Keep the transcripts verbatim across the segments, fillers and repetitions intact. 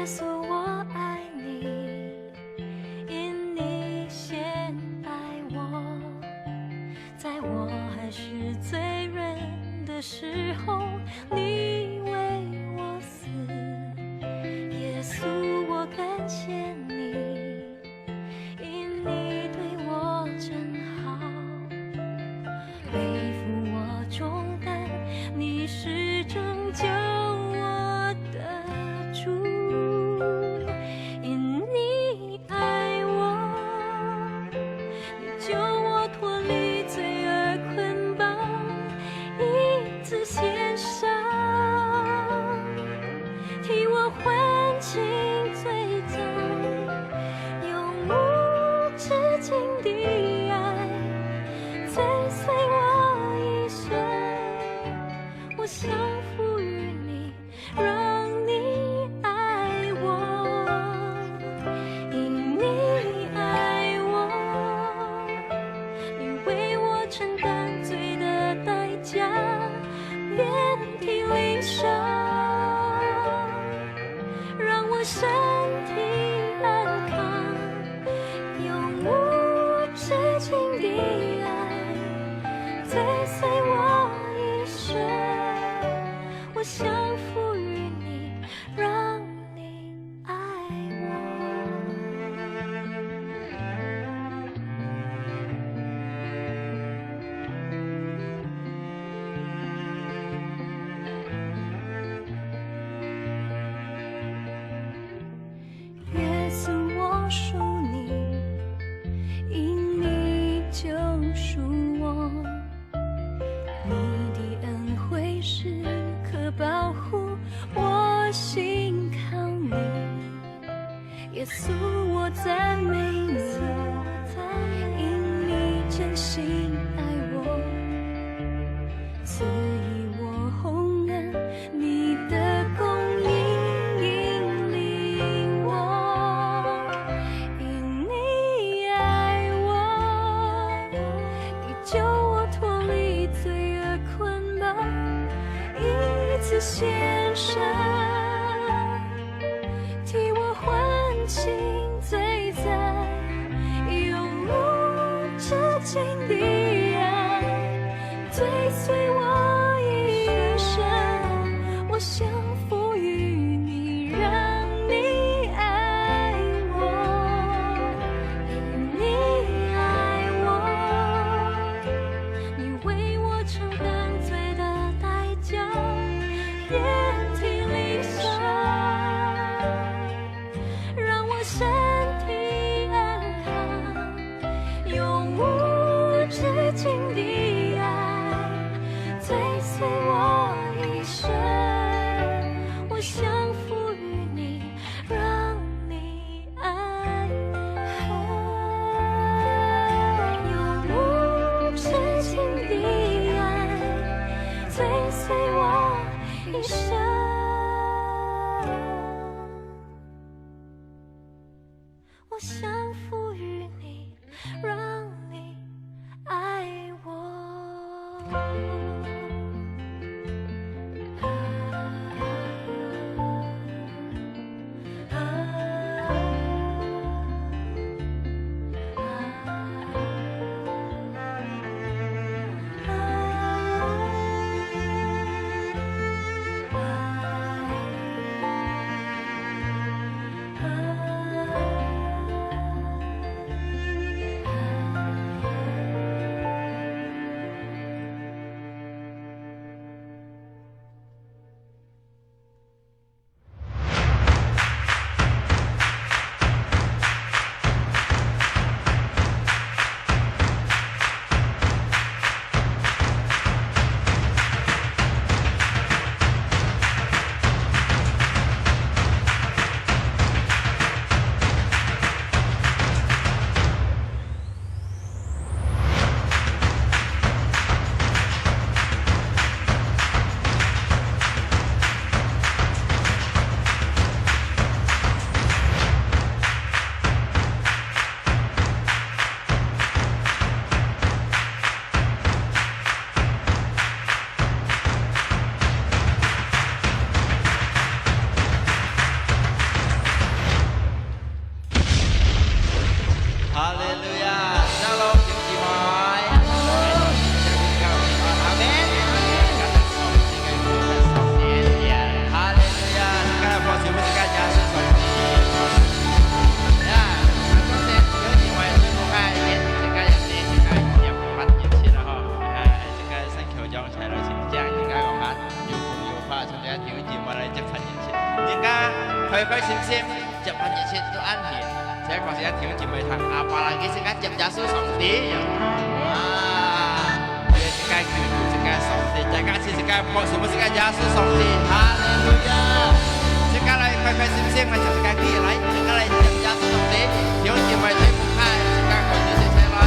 稣，我爱你，因你先爱我，在我还是罪人的时候，你为我死。耶稣，我感谢你，因你对我真好。 背负我重担，你是拯救我的主。因你爱我，你救我脱离罪恶捆绑，一次献上，替我还清罪债，用无止境的爱 追随我一生，我降服于你，让你爱我，因你爱我，你为我承担罪的代价，遍体鳞伤，让我身体安康。 用无止境的爱追随我一生，我降服于你，让你爱我。 耶稣，我属你，因你救赎我。你的恩惠时刻保护我，信靠你。耶稣，我赞美你，因你真心爱我。 赐予我洪恩，你的供应引领我。因你爱我，你救我脱离罪恶捆绑，一次献上，替我还清罪债，用无止境的爱 追随我一生，我降服于你，让你爱我。因你爱我，你为我承担罪的代价，遍体鳞伤。 让我身体安康，用无止境的爱追随我一生。我降服于你，让你爱我，用无止境的爱追随我一生。 我降服于你，让你爱我。將齊來，請自家講下，有風有花，請自家弟兄姊妹來接觸一下。自家開開心心，接觸一下都恁樣。自家講自家弟兄姊妹聽，阿爸啦，佢自家接耶穌上帝。啊，自家求主，自家上帝，自家自家拍手，自家耶穌上帝，哈利路亞！自家來開開心心，來接自家起來，自家來接耶穌上帝，弟兄姊妹，推不開，自家講自家齊來。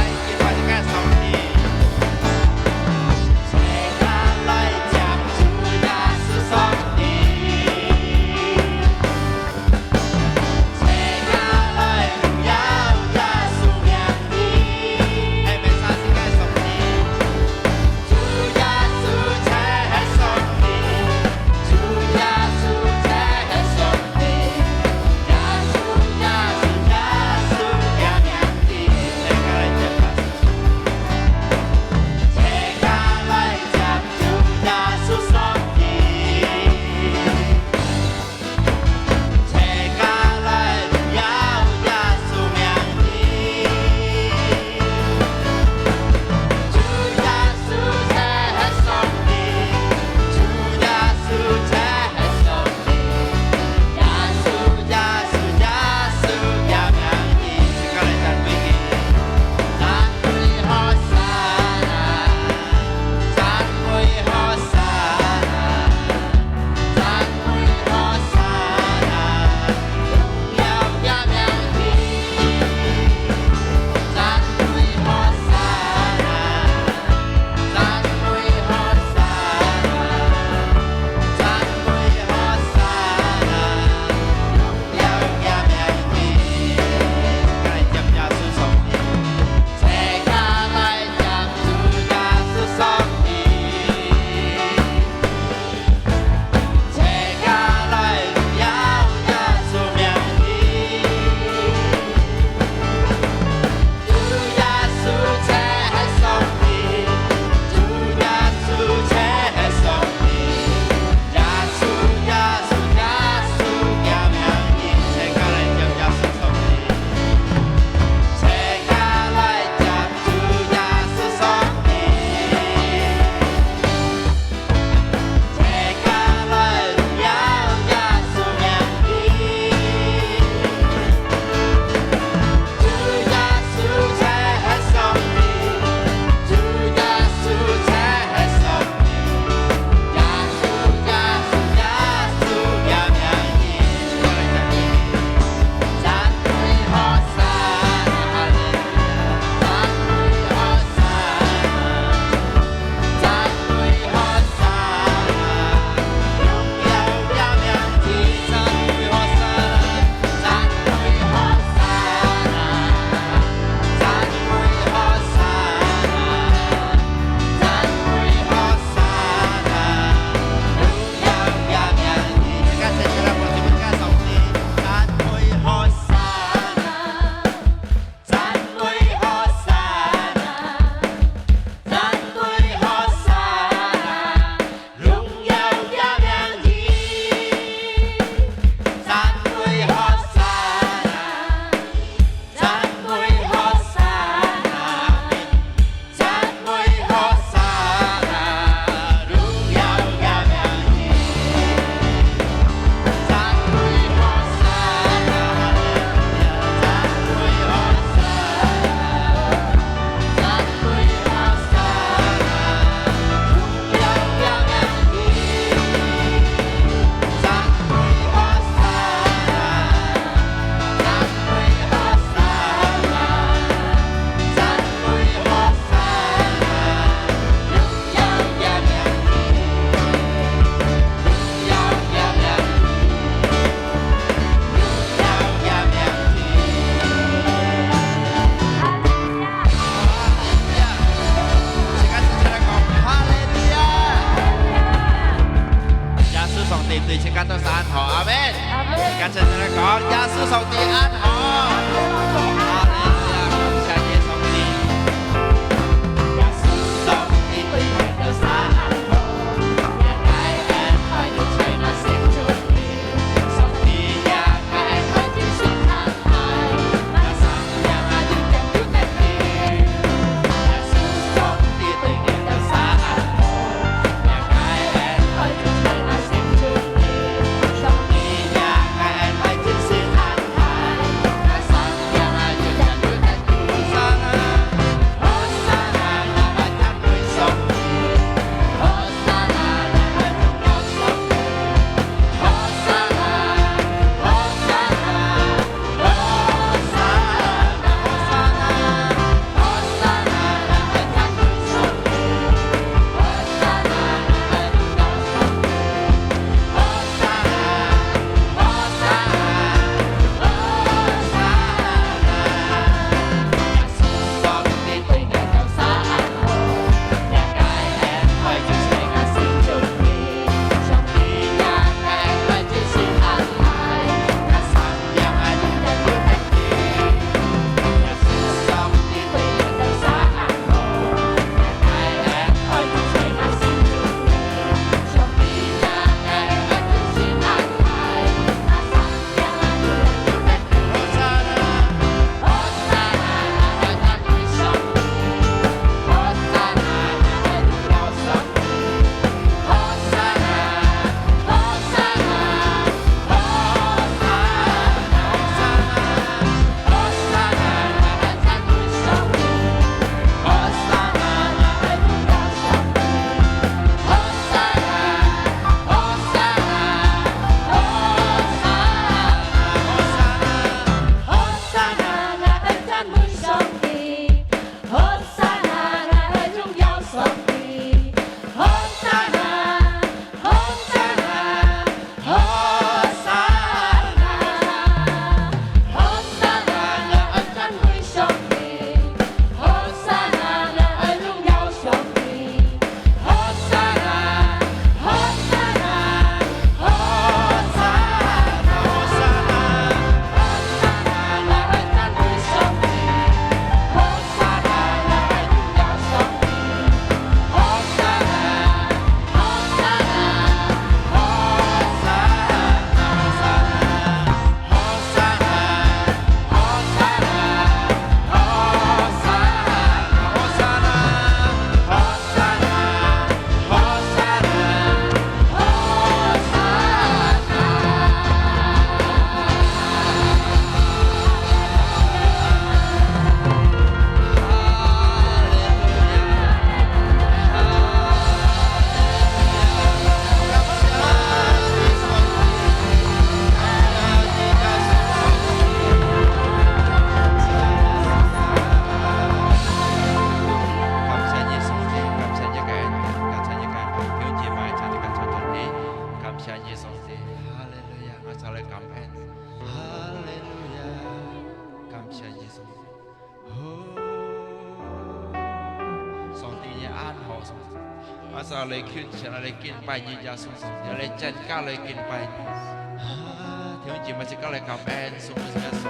耶穌上帝對自家都係恁好，阿們。阿們。自家齊齊來講，耶穌上帝恁好。哈利路亞，感謝你，上帝。阿爸來求，請來敬拜你，耶穌上帝，來全家來敬拜你。啊，弟兄姊妹，自家來感恩，送分耶穌。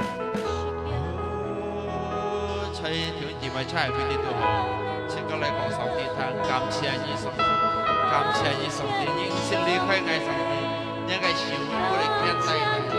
哦，在弟兄姊妹在位的都好，自家來講上帝聽，感謝你上帝，感謝你上帝，你毋係離開𠊎上帝，你个手來牽帶𠊎。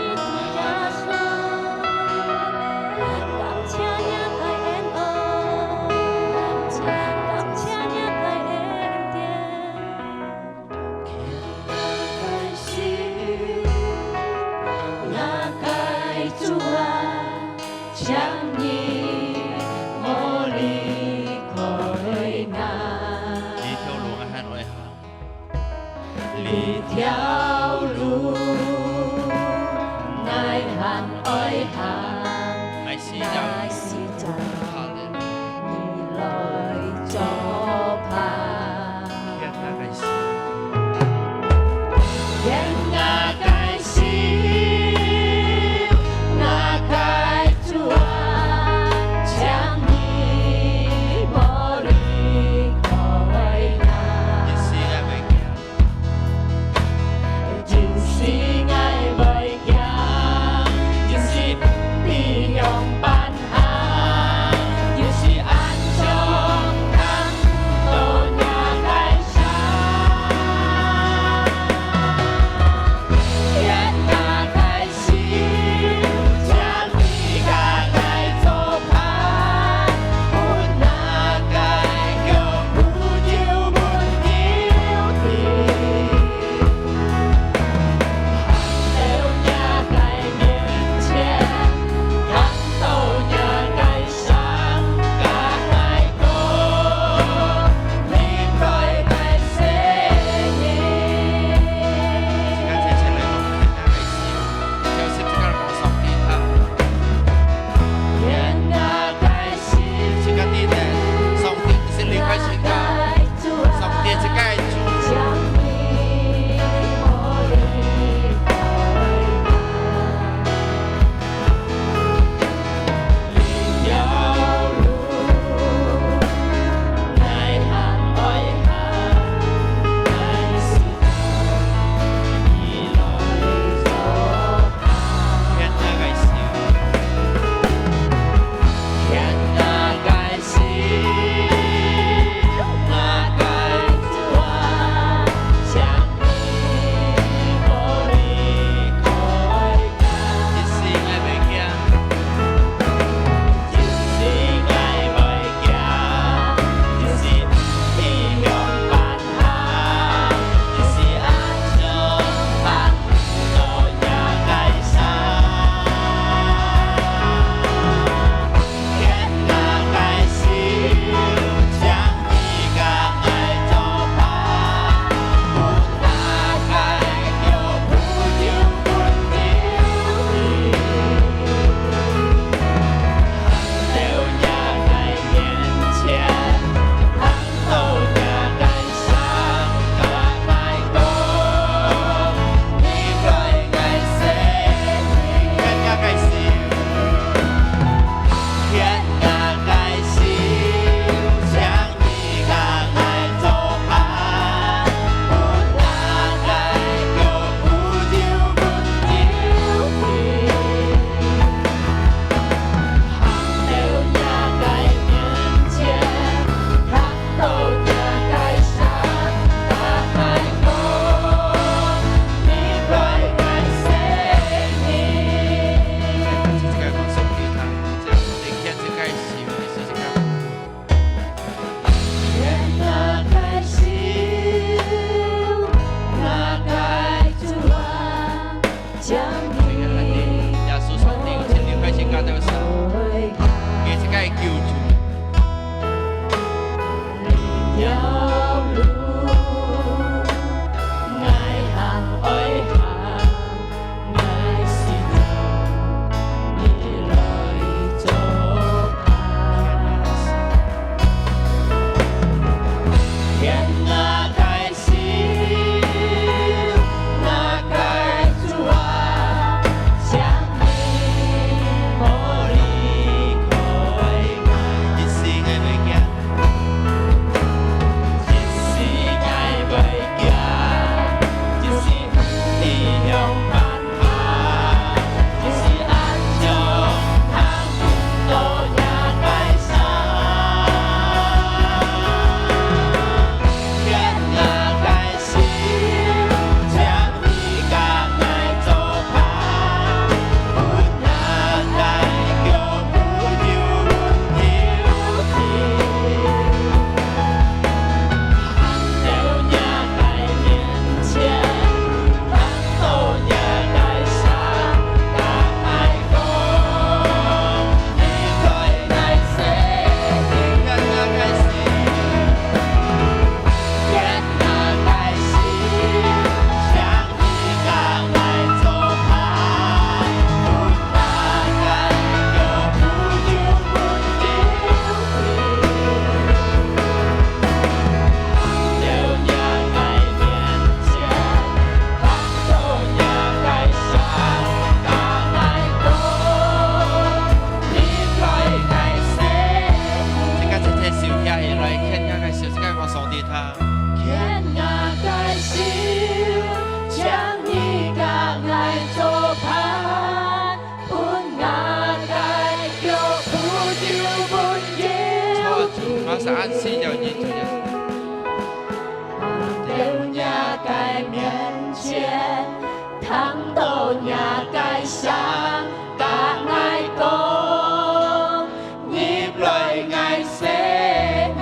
這條路𠊎還愛行。這條路𠊎還愛行。𠊎需要你。哈利路亞。你來作伴。 牽𠊎个手。牽𠊎个手，𠊎个主啊，請你莫離開𠊎。你是𠊎个面前，聽到若个聲，甲𠊎講，入來𠊎生命。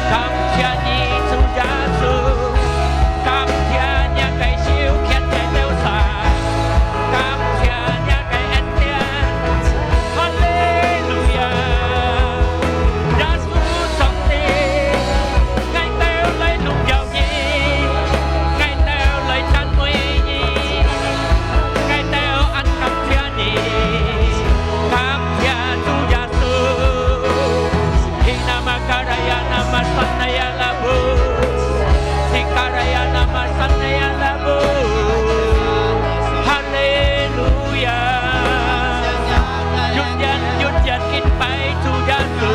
感謝你，主耶穌，感謝若个手牽个兜山，感謝若个恩典。哈利路亞！耶穌上帝，𠊎兜來榮耀你，𠊎兜來讚美你，𠊎兜恁感謝你，感謝主耶穌。 Hina makaraya nama sanaya labu. Sikaraya nama sanaya labu. Haleluya. Yut yan, yut yan, kin pai tu ya tu.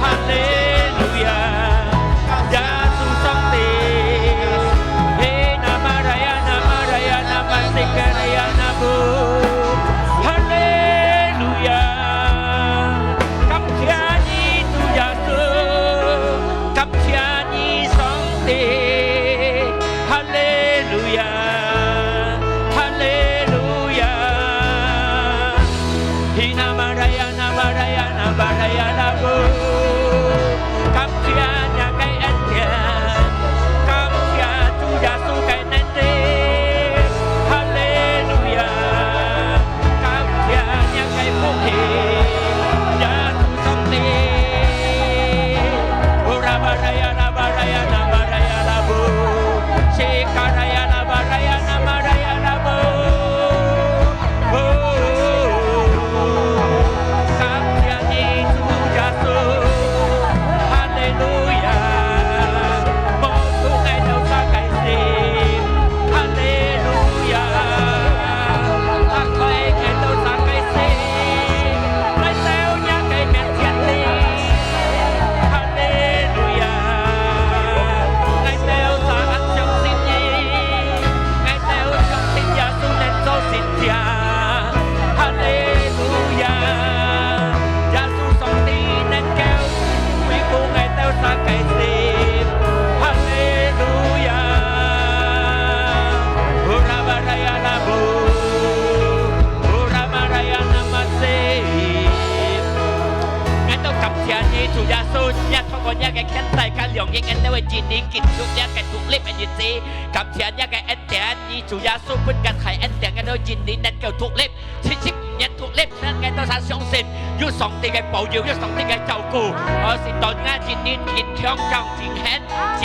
Haleluya. Ya tu sangti. Hina maraya, nama raya, nama sikaraya nabu. Haleluya. 感謝你，主耶穌，感謝你，上帝。哈利路亞，哈利路亞。Hina maraya, na maraya, na maraya, na bu. 感謝若个恩典，感謝主耶穌个能力。哈利路亞。 感謝若个福氣，耶穌上帝。Ora baraya, na baraya, na baraya, na bu. Sikaraya, na baraya, na baraya, na bu. Oh. 今𠊎兜个印尼結束這个獨立个日子，感謝你个恩典，你主耶穌分个大恩典，𠊎兜印尼能夠獨立，七十五年獨立，𠊎兜儕相信有上帝个保佑，有上帝个照顧。哦，使到𠊎印尼人強強真現，真，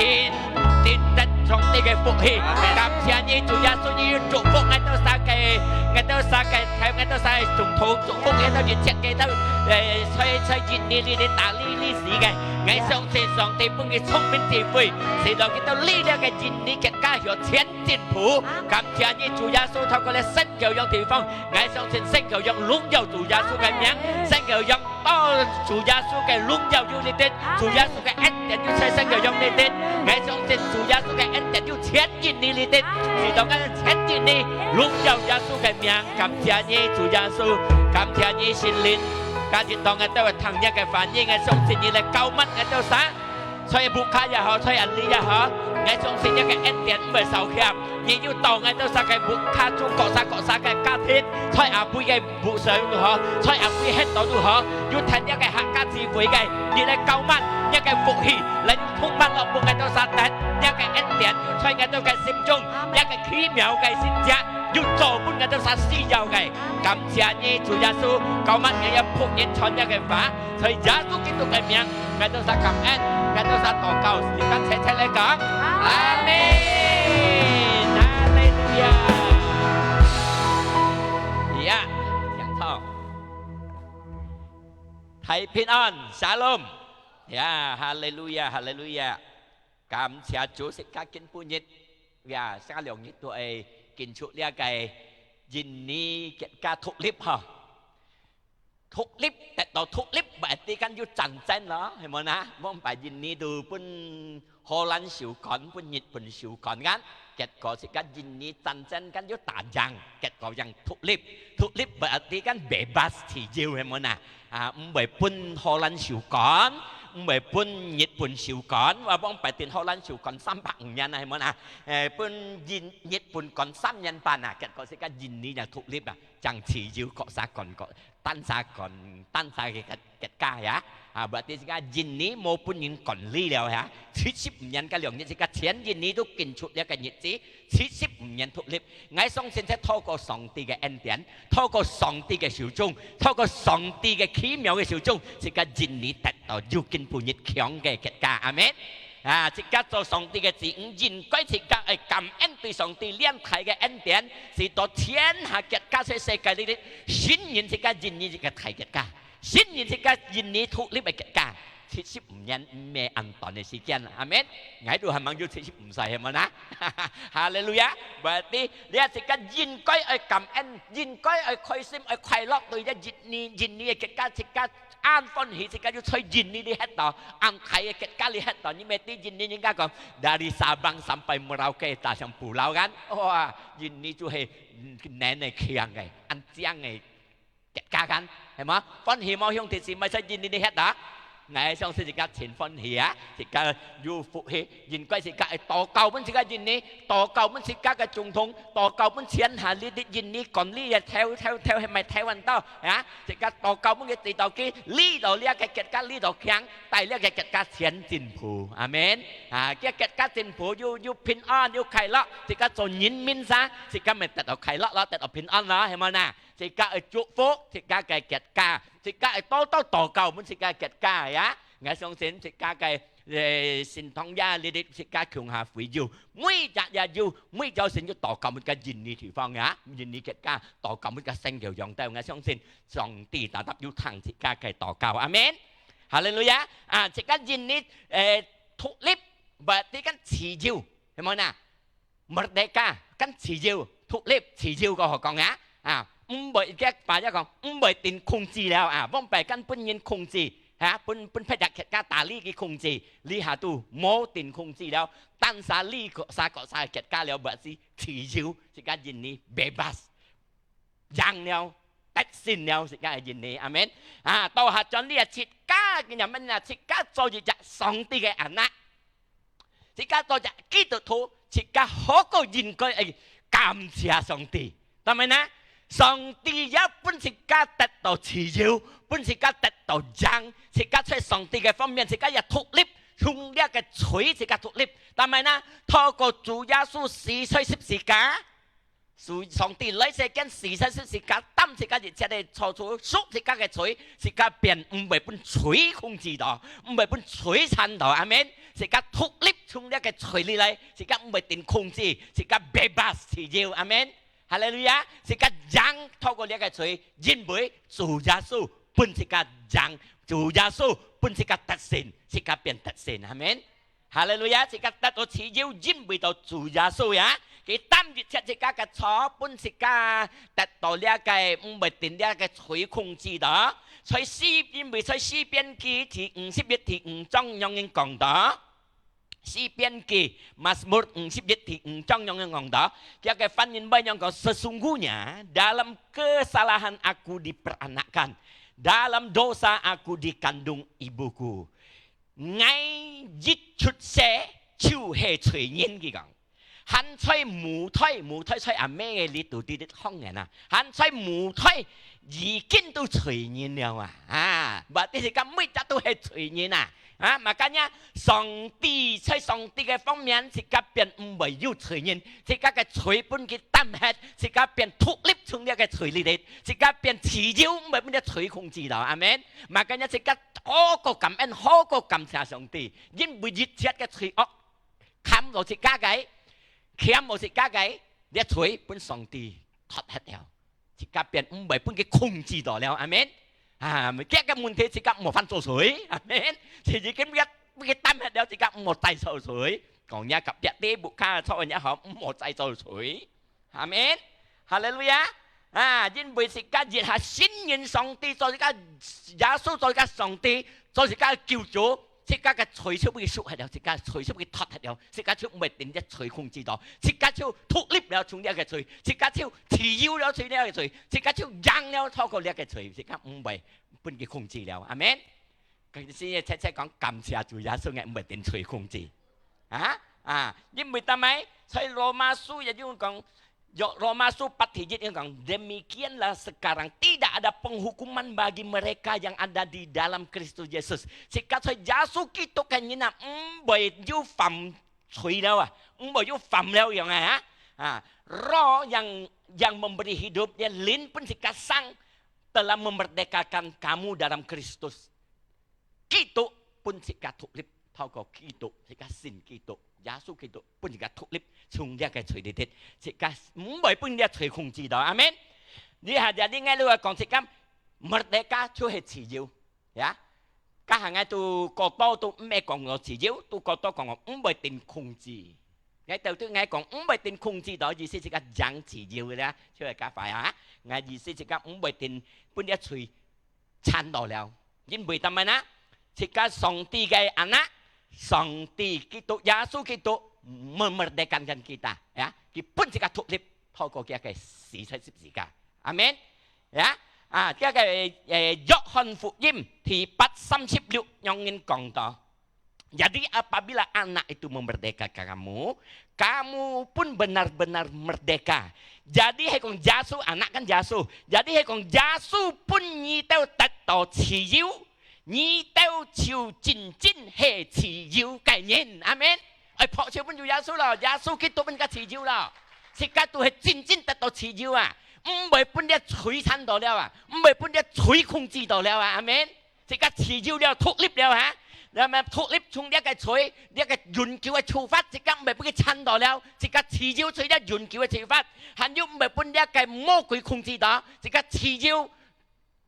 真得上帝个福氣。感謝你，主耶穌，你有祝福𠊎兜儕个，𠊎兜儕个，𠊎兜儕个總統，祝福𠊎兜一切个，呃，在，在印尼裡，裡打理理事个。 𠊎相信上帝分佢聰明智慧，使到佢兜這个印尼國家有前進步。感謝你，主耶穌，透過這聖教養地方，𠊎相信聖教養榮耀主耶穌个名，聖教養到主耶穌个榮耀有裡底，主耶穌个恩典有在聖教養裡底。𠊎相信主耶穌个恩典有牽引你裡底，使到𠊎牽引你榮耀耶穌个名。感謝你，主耶穌，感謝你，聖靈。 今日當𠊎兜會聽你个話語，𠊎相信你來膏抹𠊎兜儕。在屋下也好，在哪裡也好，𠊎相信你个恩典毋會少欠。你有到𠊎兜儕个屋下中，各儕各儕个家庭，在阿妹个屋上也好，在阿妹歇到都好，有聽你个客家聚會个，你來膏抹，你个福氣來充滿落分𠊎兜儕得，你个恩典有在𠊎兜个心中，你个奇妙个神蹟，有做分𠊎兜儕需要个。 感謝你，主耶穌，膏抹𠊎个僕人傳這个話，在耶穌基督个名，𠊎兜儕感恩，𠊎兜儕禱告，自家齊齊來講，阿們，哈利路亞。呀，請坐。大平安，Shalom。呀，哈利路亞，哈利路亞。感謝主，自家今晡日 呀，這兩日都會慶祝這个印尼國家獨立吼。獨立，得到獨立，berarti kan有戰爭咯，係無啊？往擺印尼都分荷蘭收管，分日本收管kan，結果自家印尼戰爭kan有打贏，結果正獨立。獨立berarti kan bebas，自由，係無啊？ 啊，毋會分荷蘭收管，毋會分日本收管，話往擺定荷蘭收管三百五年啊，係無啊？誒，分印-，日本管三年半啊，結果自家印尼也獨立啊，正自由，各儕管各，單儕管，單儕个國，國家呀。啊，berarti自家印尼無分人管理了呀。七十五年个兩日，自家全印尼都慶祝這个日子，七十五年獨立。 𠊎相信這透過上帝个恩典，透過上帝个手中，透過上帝个奇妙个手中，自家印尼得到有今晡日強个國家。阿們。啊，自家做上帝个子女，應該自家愛感恩對上帝恁大个恩典，使到天下國家在世界裡，信任自家印尼一个大國家。 信任自家印尼獨立个國家，七十五年毋係恁短个時間啦。阿們。𠊎都還吂有七十五歲，係無啊？哈利路亞！Berarti，這自家應該愛感恩，應該愛開心，愛快樂，對這印尼，印尼个國家，自家恁歡喜，自家有在印尼裡歇到，恁大个國家裡歇到。你毋係知印尼人家講，dari Sabang sampai Merauke tak sayang pulau kan？哇，印尼就係，嗯，恁个強个，恁靚个 國家kan，係無？歡喜無，兄弟姊妹，在印尼裡歇啊？𠊎相信自家真歡喜啊！自家有福氣，應該自家愛禱告分自家印尼，禱告分自家个總統，禱告分全下這印尼管理个頭，頭，頭，係毋係頭恁多啊？自家禱告分佢知道佢領導這个國家，領導強，帶這个國家前進步。阿們。啊，這國家進步又，又平安又快樂，自家做人民儕，自家乜得到快樂咯，得到平安咯，係無啊？ 自家愛祝福自家个國家，自家愛多多禱告分自家个國家呀。𠊎相信自家个，呃，聖堂呀，這這自家共下會友，每日也有，每朝晨有禱告分个印尼地方呀，印尼國家禱告分个聖教養道。𠊎相信上帝tetap有聽自家个禱告。阿們。哈利路亞！啊，自家印尼，呃，獨立，berarti kan自由，係無啊？ Merdeka，kan自由，獨立，自由个好講啊。啊，毋會，該話也講，毋會定控制了啊，往擺kan分人控制，哈，分，分別个國家打理佢控制，這下都無定控制了，單儕這各儕各儕个國家了，berarti自由，自家印尼bebas。 贏了，得勝了，自家个印尼，阿們。啊，到下轉這自家个人民啊，自家做一隻上帝个anak，自家做隻基督徒，自家好過應該愛感謝上帝。當然啦，上帝也分自家得到自由，分自家得到贏，自家在上帝个方面，自家也獨立，從這个罪自家脫離。但係呢，透過主耶穌死在十字架，主上帝來世間死在十字架，擔自家一切个錯處，贖自家个罪，自家變毋會分罪控制到，毋會分罪纏到。阿門。自家脫離從這个罪裡來，自家毋會定控制，自家bebas自由。阿門。哈利路亞！自家贏透過這个罪，因為主耶穌分自家贏，主耶穌分自家得勝，自家變得勝。阿門。哈利路亞！自家得到自由，因為到主耶穌呀，佢擔一切自家个錯，分自家得到這个毋會定這个罪控制到。在詩，因為在詩篇記第五十一第五章樣樣講到，詩篇記Mazmur五十一第五章樣樣講到，佢个翻譯乜樣講：Sesungguhnya dalam kesalahan aku diperanakkan, dalam dosa aku dikandung ibuku。𠊎一出世就係罪人，佢講。還在母胎，母胎在阿姆个裡肚直直行个啊，還在母胎已經都罪人了啊！啊，berarti自家每隻都係罪人啊！啊，makanya上帝，在上帝个方面，自家變毋會有罪人，自家个罪分佢擔忒，自家變獨立從這个罪裡頭，自家變自由，毋會分這罪控制了。阿門。Makanya自家好過感恩，好過感謝上帝，因為一切个罪惡 牽到自家个，牽到自家个，這罪分上帝脫忒了，自家變毋會分佢控制到了。阿門。啊，這个問題自家毋好犯做罪。阿門。自己今日分佢擔忒了，自家毋好再做罪。講若隔壁个屋下吵也好，毋好再做罪。 阿門。哈利路亞！啊，因為自家一下信任上帝，做自家耶穌，做自家上帝，做自家个救主，自家个罪就分佢贖忒了，自家罪就分佢脫忒了，自家就毋會定這罪控制到，自家就獨立了從這个罪，自家就自由了從這个罪，自家就贏了透過這个罪，自家毋會分佢控制了。阿門。 佢先切切講感謝主耶穌，𠊎毋會定罪控制。啊，啊，因為點解？在羅馬書也有講，有羅馬書八第一有講，demikianlah sekarang tidak ada penghukuman bagi mereka yang ada di dalam Kristus Yesus。自家在耶穌基督个人啊，毋會有犯罪了啊，毋會有犯了樣啊。啊，Roh yang yang memberi hidup，這靈分自家生，telah memerdekakan kamu dalam Kristus。 基督分自家獨立，透過基督，自家信基督，耶穌基督分自家獨立，從這个罪裡頭，自家毋會分這罪控制到。阿門。這下這裡𠊎兜講自家merdeka就係自由，呀。該下𠊎都過多都毋係講到自由，都過多講到毋會定控制。𠊎兜對𠊎講毋會定控制到，意思自家贏自由个啦，就係該話啊。𠊎意思自家毋會定分這罪 纏到了。因為點解呢？自家上帝个anak，上帝基督，耶穌基督memerdekakan kita，ya，佢分自家獨立，透過佢个死在十字架。阿門。Ya，啊，這个，誒，約翰福音第八三十六樣人講到。 Jadi apabila Anak itu memerdekakan kamu, kamu pun benar-benar merdeka. Jadi係講耶穌，anak kan耶穌。Jadi係講耶穌分你兜得到自由，你兜就真正係自由个人。阿門。愛拍手分主耶穌咯，耶穌基督分自家自由咯，自家都係真正得到自由啊！毋會分這罪纏到了啊，毋會分這罪控制到了啊！阿門。 自家自由了，獨立了哈。那麼獨立從這个罪，這个永久个處罰，自家毋會分佢纏到了，自家自由在這永久个處罰，還有毋會分這个魔鬼控制到，自家自由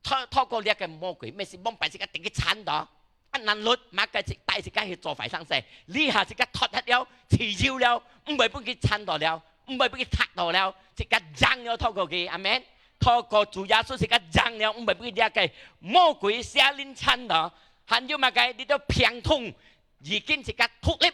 透，透過這个魔鬼，毋係往擺自家定佢纏到，啊，難律，麼个自，帶自家去做壞生事，這下自家脫忒了，自由了，毋會分佢纏到了，毋會分佢踢到了，自家贏了透過佢，阿門。 透過主耶穌自家贏了，毋會分這个魔鬼邪靈纏到。還有麼个？你兜病痛，已經自家獨立。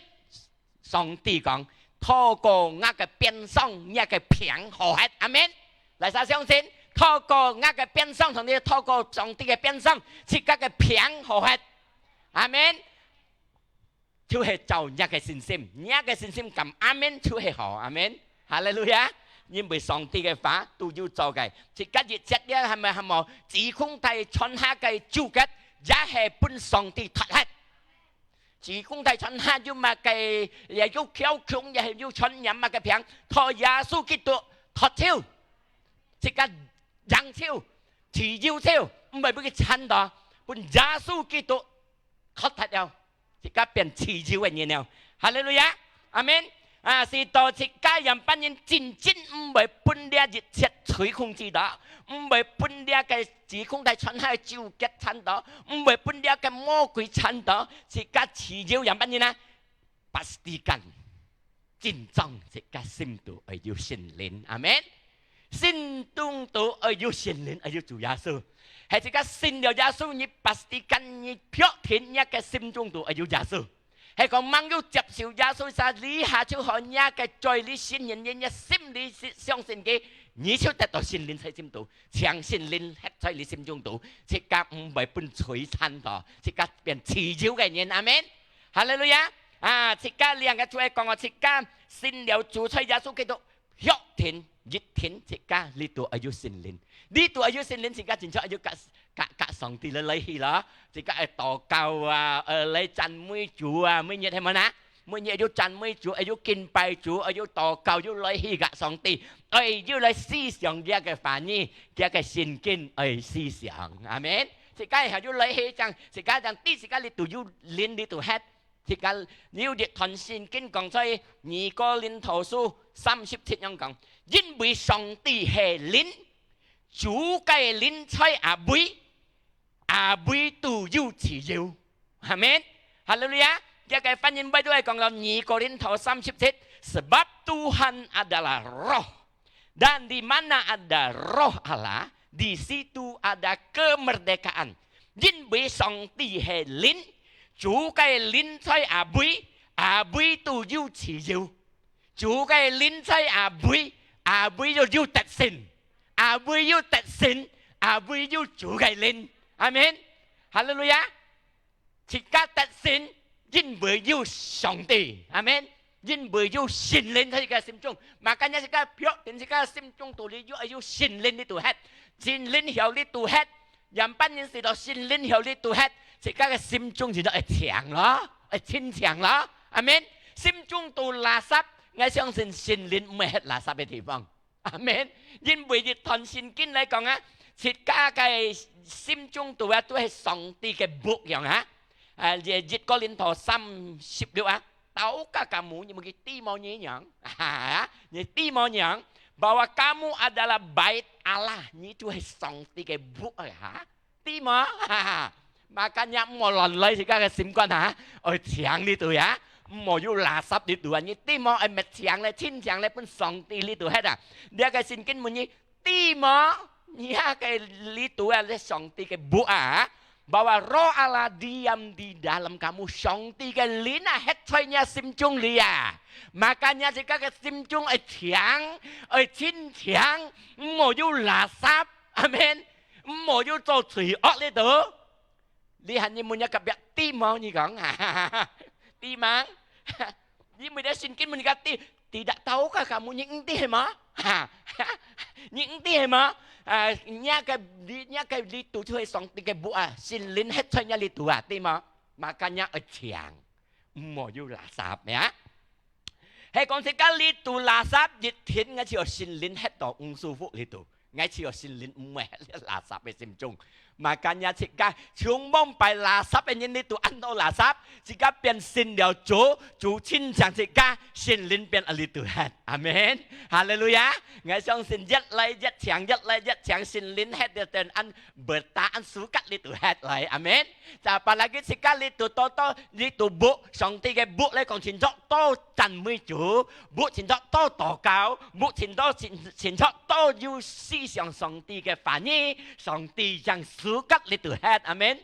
上帝講，透過𠊎个鞭傷，你个病好忒。阿門。哪儕相信？透過𠊎个鞭傷，同你透過上帝个鞭傷，自家个病好忒。阿門。 就係照若个信心，若个信心敢阿門就係好，阿門。哈利路亞！因為上帝个話都有做个，自家一切个還無還無，只空帶傳下个主个，也係分上帝脫忒。子宮底產下有麼个，也有翹胸，也係有傳染麼个病，靠耶穌基督脫手，自家贏手，自由手，毋會分佢纏到，分耶穌基督 確實了，自家變自由个人了。哈利路亞，阿門。啊，使到自家樣般人真正毋會分這一切罪控制到，毋會分這个子宮底產下个糾結纏到，毋會分這个魔鬼纏到，自家自由樣般人啊，pastikan。 真正自家心肚愛有聖靈。阿門。心中肚愛有聖靈，愛有主耶穌。係自家信了耶穌，你pastikan，你確定你个心中肚愛有耶穌。係講吂有接受耶穌，這下就好，你个罪裡承認，你个心裡相信佢，你就得到聖靈在心肚，請聖靈歇在你心中肚，自家毋會分罪纏到，自家變自由个人。阿門。哈利路亞！啊，自家兩个就係講哦，自家信了主在耶穌基督，確定一定自家裡肚愛有聖靈，裡肚愛有聖靈，自家真正愛有佮佮佮上帝來來去咯，自家愛禱告啊，愛來讚美主啊，每日係無啊？每日愛有讚美主，愛有敬拜主，愛有禱告，有來去佮上帝，愛有來思想佢个話語，佢个聖經愛思想。阿門。自家還有來去正，自家正知自家裡肚有靈裡肚歇。 自家有一段聖經講在二哥林多書三十七樣講，因為上帝係靈，主个靈在哪位，哪位都有自由。阿門。哈利路亞！這个翻譯本都係講到二哥林多三十七，sebab Tuhan adalah Roh. Dan di mana ada Roh Allah, di situ ada kemerdekaan. 因為上帝係靈，主个靈在哪位，哪位都有自由。主个靈在哪位，哪位就有得勝，哪位有得勝，哪位有主个靈。阿門。哈利路亞！ 自家得勝，因為有上帝。阿門。因為有聖靈在自家心中。Makanya自家確定自家心中肚裡有，有聖靈裡肚歇，聖靈曉裡肚歇，樣般人使到聖靈曉裡肚歇，自家个心中就愛強咯，愛堅強咯。阿門。心中肚垃圾，𠊎相信聖靈毋會歇垃圾个地方。 阿門。因為一段聖經來講啊，自家个心中肚啊，都係上帝个屋樣啊。啊，這一哥林多三十六啊，tahukah kamu，你們知無你樣？哈，你知無你樣？Bahwa kamu adalah bait Allah，你就係上帝个屋啊，哈。 知無？Makanya毋好亂來自家个心肝哈，愛淨裡肚啊，毋好有垃圾裡肚啊。你知無？愛搣淨咧，清淨咧，分上帝裡肚歇啊。這个聖經問你，知無？你个裡肚啊，這上帝个屋啊，bahwa Roh Allah diam di dalam kamu，上帝个靈啊，歇在你心中裡啊。Makanya自家个心中愛淨，愛清淨，毋好有垃圾。阿門。 毋好有做罪惡裡肚。你還你問你隔壁，知無？你講，知無？你問這聖經問你講，知，tidak tahukah kamu，你毋知係無？你毋知係無？啊，若个，若个裡肚就係上帝个屋啊，聖靈歇在若裡肚啊，知無？Makanya愛淨，毋好有垃圾呀。 係講自家裡肚垃圾，一定𠊎就有聖靈歇到毋舒服裡肚，𠊎就有聖靈毋會歇垃圾个心中。Makanya自家從往擺垃圾个人裡肚恁多垃圾，自家變成了主，主親像自家，聖靈變啊裡肚歇。阿門。哈利路亞！𠊎相信越來越強，越來越強，聖靈歇到等恁bertahan sukat裡肚歇來。阿門。 Apalagi自家裡肚多多，裡肚屋，上帝个屋來講，清楚多讚美主，屋清楚多禱告，屋清楚，清，清楚多有思想上帝个話語，上帝正sukat裡肚歇。阿門。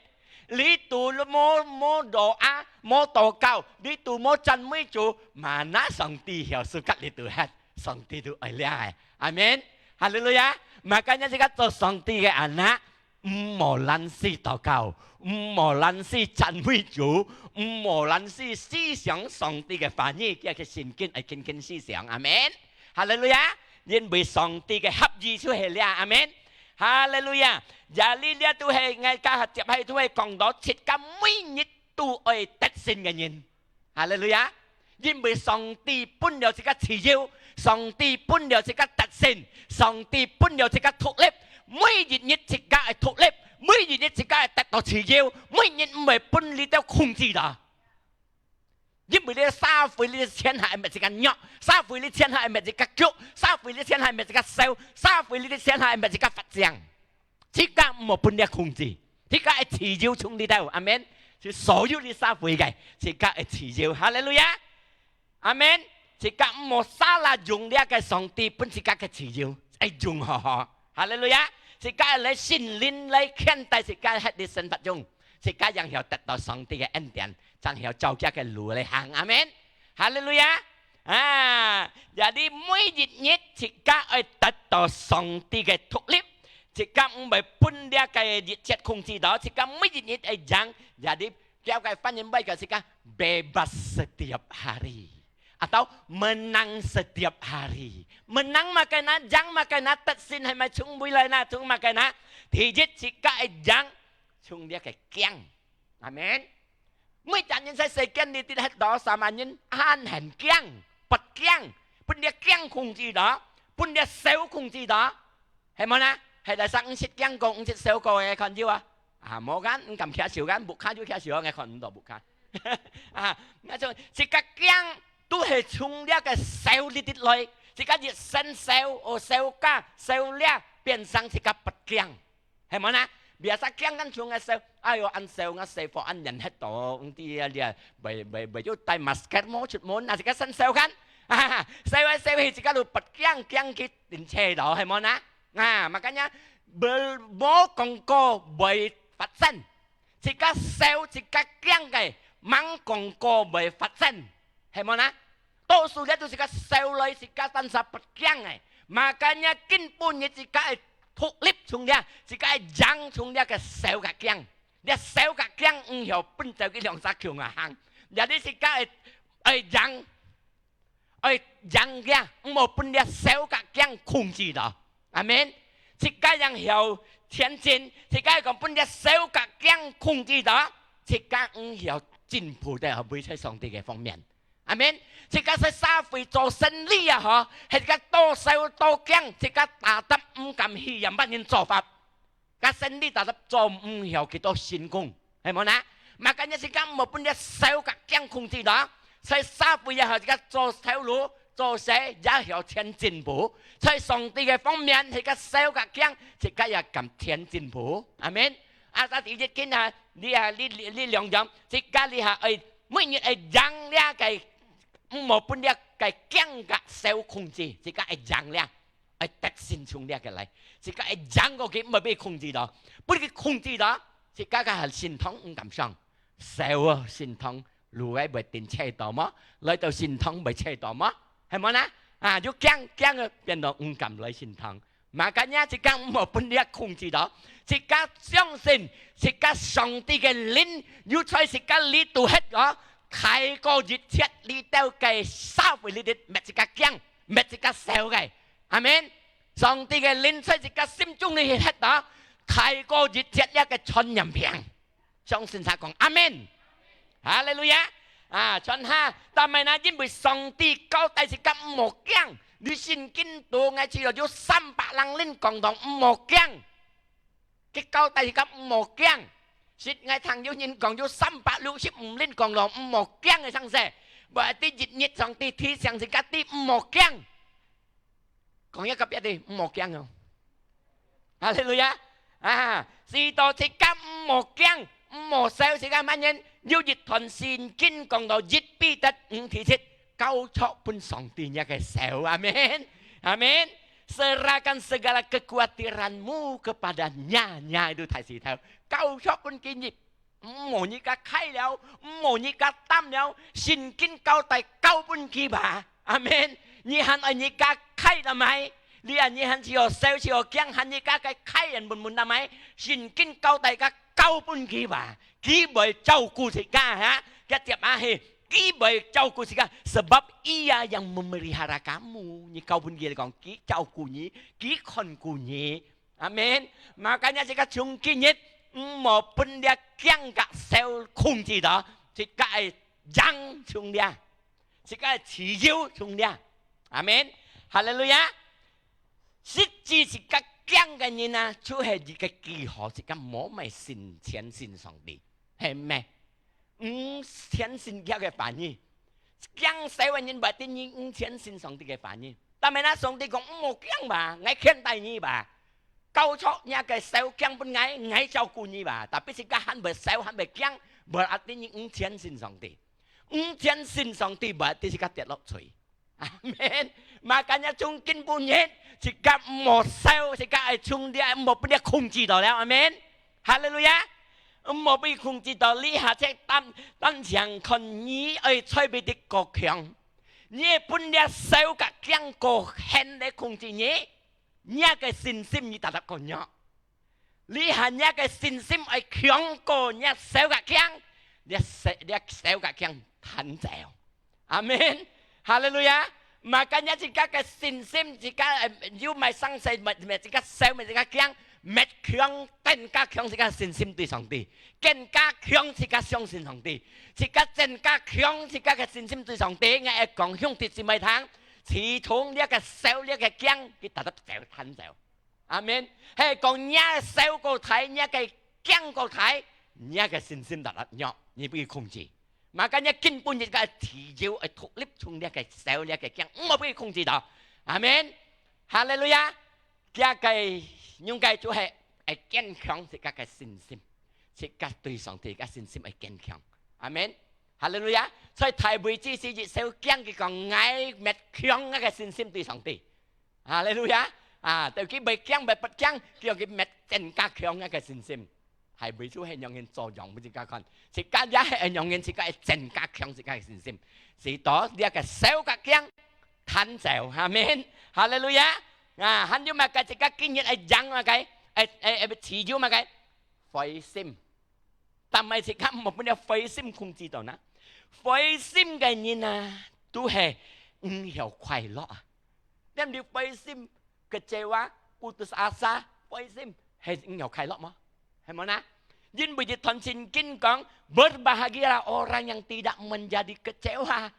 裡肚無，無doa，無禱告，裡肚無讚美主，mana上帝曉sukat裡肚歇？上帝都愛這个。阿門。哈利路亞。Makanya自家做上帝个anak， 毋好懶尸禱告，毋好懶尸讚美主，毋好懶尸思想上帝个話語，佢个聖經愛勤勤思想。阿門。哈利路亞！因為上帝个合意就係這。阿門。哈利路亞！Jadi這都係𠊎家下接下都係講到自家每日都愛得勝个人。哈利路亞！因為上帝分了自家自由，上帝分了自家得勝，上帝分了自家獨立。每一日自家愛獨立，每一日自家愛得到自由，每日毋會分你兜控制啦。因為你个社會，你个天下愛搣自家弱，社會你天下愛搣自家腳，社會你天下愛搣自家手，社會你天下愛搣自家發展。 自家毋好分這控制，自家个自由從裡頭，阿門。係所有你社會个，自家个自由，哈利路亞，阿門。自家毋好salah用這个上帝分自家个自由，愛用好好，哈利路亞。自家來聖靈來牽帶自家歇在生活中，自家正曉得到上帝个恩典，正曉照佢个路來行，阿門。哈利路亞。啊，jadi每一日自家愛得到上帝个獨立， 自家毋會分這个一切控制到，自家每一日愛贏，jadi教个翻譯會个自家bebas setiap hari，atau menang setiap hari。Menang麼个呢？贏麼个呢？得勝係毋係從哪位來呢？從麼个呢？第一，自家愛贏，從這个驚。 阿門。每隻人在世間裡底歇到，sama人恁很驚，發驚，分這驚控制到，分這愁控制到，係無呢？係來生毋識驚過，毋識愁過个，看有啊？啊，無kan，毋敢擎手kan，屋下有擎手，𠊎看毋到屋下。啊，該種自家驚都係從這个愁裡底來，自家一生愁，哦，愁家、愁慮，變成自家發驚。 係無呢？Biasa驚kan從个愁，哎喲，恁愁，𠊎愁火恁炎，歇到，毋知啊，你啊，會，會，會有戴masker無出門，啊，自家生愁kan？愁來愁去，自家就發驚，驚去停車咯，係無呢？啊，makanya，無，無講過會發生。自家愁，自家驚个，吂講過會發生，係無呢？ 多數這都自家愁來，自家單儕發驚个。Makanya今晡日自家愛脫離從這，自家愛贏從這个愁甲驚。這愁甲驚毋曉分走去兩隻共下行。Jadi自家愛，愛贏，愛贏這，毋好分這愁甲驚控制到。阿門。自家正曉前進，自家愛講分這愁甲驚控制到，自家毋曉進步个，會在上帝个方面。 阿門。自家在社會做生理啊，吼，係自家多愁多驚，自家tetap毋敢去仰般人做法。該生理tetap做毋曉幾多成功，係無呢？Makanya自家毋好分這愁甲驚控制到。在社會也好，自家做頭路、做事也曉前進步。在上帝个方面，自家愁甲驚，自家也敢前進步。阿門。啊，但第一件啊，你啊，你，你，你兩樣，自家你啊，愛 每日愛贏這个，毋好分這个驚甲愁控制，自家愛贏這，愛得勝從這个來，自家愛贏過去，毋好分佢控制到，分佢控制到，自家个心痛毋敢上，愁啊，心痛，路个會停車到無？來到心痛會車到無？係無呢？啊，就驚，驚啊，變到毋敢來心痛。 Makanya自家毋好分這控制到，自家相信，自家上帝个靈有在自家裡肚歇哦，大過一切裡頭个社會裡肚搣自家驚、搣自家愁个。阿門。上帝个靈在自家心中裡歇哦，大過一切這个傳染病。 相信儕講阿門。哈利路亞！啊，全下，但係呢，因為上帝交代自家毋好驚，你聖經肚𠊎試著有三百零輪講到毋好驚。佢交代自家毋好驚。實𠊎聽有人講有三百六十五輪講到毋好驚个常識，berarti一日上帝提醒自家知毋好驚。 講一个別个，毋好驚哦。哈利路亞！啊，使到自家毋好驚，毋好愁，自家慢慢有一段聖經講到一彼得五第七，交託分上帝若个愁。阿門，阿門。Serahkan segala kekhawatiranmu kepada-Nya，Nya itu大舌頭，交託分佢。 毋好自家㧡了，毋好自家擔了，聖經交代交分佢吧。阿門。你還愛自家㧡了無？你啊，你還自家愁自家驚，還自家个㧡人問問了無？聖經交代个交分佢吧，佢會照顧自家哈。佢接下去，佢會照顧自家，sebab Ia yang memelihara kamu。你交分佢來講，佢照顧你，佢看顧你。 阿門。Makanya自家從今日毋好分這驚佮愁控制到，自家个贏從這，自家个自由從這。阿門。哈利路亞。實際自家驚个人啊，就係一個記號，自家無乜信，相信上帝，係無？ 毋相信厥个話語。驚愁个人，berarti你毋相信上帝个話語。但係呢，上帝講：「毋好驚吧，𠊎牽帶你吧。交託若个愁驚分𠊎，𠊎照顧你吧。」Tapi自家還會愁，還會驚，berarti你毋相信上帝。毋相信上帝，berarti自家跌落罪。 阿門。Makanya從今晡日，自家毋好愁，自家愛從這，毋好分這控制到了。阿門。哈利路亞。毋好被控制到，這下只單，單淨看你愛在哪位个國強。你愛分這愁佮驚過興來控制你，若个信心你tetap過弱。 這下若个信心愛強過若愁佮驚，這愁，這愁佮驚彈走。阿門。哈利路亞。Makanya自家个信心，自家，呃，有麼个生事，麼，麼自家愁，麼自家驚，乜強，增加強自家信心對上帝，增加強自家相信上帝，自家增加強自家个信心對上帝。𠊎愛講兄弟姊妹聽，自從這个愁，這个驚，佢tetap走，彈走。 阿門。係講若愁過大，若个驚過大，若个信心tetap弱，你被控制。Makanya今晡日个自由愛獨立從這个愁，這个驚，毋好被控制到。阿門。哈利路亞。這个應該就係愛堅強自家个信心，自家對上帝个信心愛堅強。阿門。哈利路亞。所以大衛只係一愁驚，佢講：「𠊎乜強𠊎个信心對上帝。」 哈利路亞！啊，到佢會驚，會發驚，叫佢乜增加強个信心。係為主係仰形做樣分自家看，自家也係仰形，自家愛增加強自家个信心，使到這个愁佮驚彈走。阿門。哈利路亞！啊，還有麼个自家今日愛贏麼个，愛，愛，愛自由麼个？灰心。 但係自家毋好分這灰心控制到呢。灰心个人啊，都係毋曉快樂啊。你毋知灰心，kecewa，putus asa，灰心係毋曉快樂無？係無呢？因為一段聖經講，「Berbahagialah orang yang tidak menjadi kecewa。」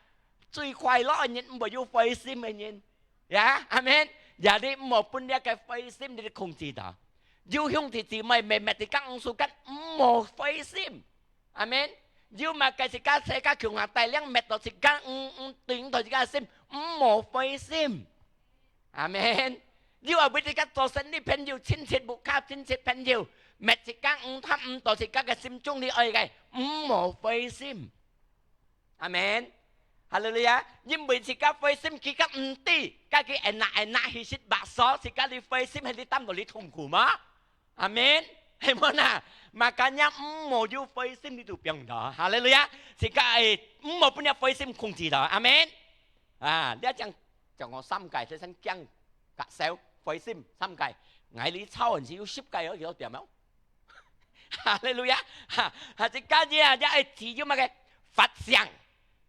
最快樂个人毋會有灰心个人。 Ya，阿門。Ya，你毋好分這个灰心你控制到。有兄弟姊妹，乜乜自家毋舒服，毋好灰心。阿門。有麼个自家世界共下帶領，乜到自家，嗯，嗯，對，對自家心，毋好灰心。阿門。有啊，為自家做生理朋友，親戚、屋下親戚朋友，乜自家，嗯，貪，嗯，到自家个心中裡愛个，毋好灰心。 阿門。哈利路亞！因為自家灰心，自家毋知，自家enak-enak去食bakso，自家你灰心，係你擔到你痛苦嗎？阿門。係無呢？Makanya毋好有灰心，你就放到。哈利路亞！自家，誒，毋好分這灰心控制到。阿門。啊，你愛講，講我三个，這先驚、甲燒、灰心三个。𠊎哩操，還係有十个，有幾多點哦？ 哈利路亞！哈，哈，自家也，也愛知有麼个？發想、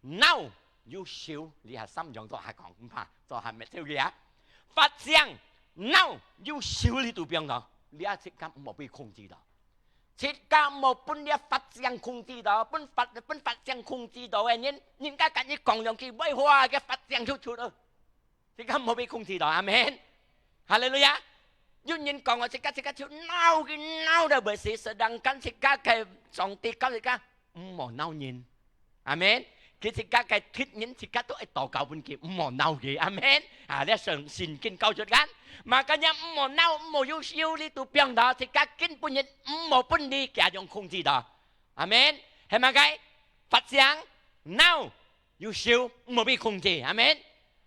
惱、憂愁，這下三樣做下講，毋怕，做下滅掉佢啊！發想、惱、憂愁，你都放到，這自家毋好被控制到。自家毋好分這發想控制到，分發，分發想控制到个人，人家跟你講兩句壞話，个發想就出了。 自家毋好被控制到，阿門。哈利路亞！有人講哦，自家，自家就惱佢惱到會死，sedangkan自家个上帝教自家，毋好惱人。阿門。佢自家个敵人，自家都愛禱告分佢，毋好惱佢。阿門。啊，這聖，聖經教出咱，makanya毋好惱，毋好憂愁，你都放到，自家根本人毋好分你，佢樣控制到。阿門。係麼个？發想、惱、憂愁，毋好被控制。阿門。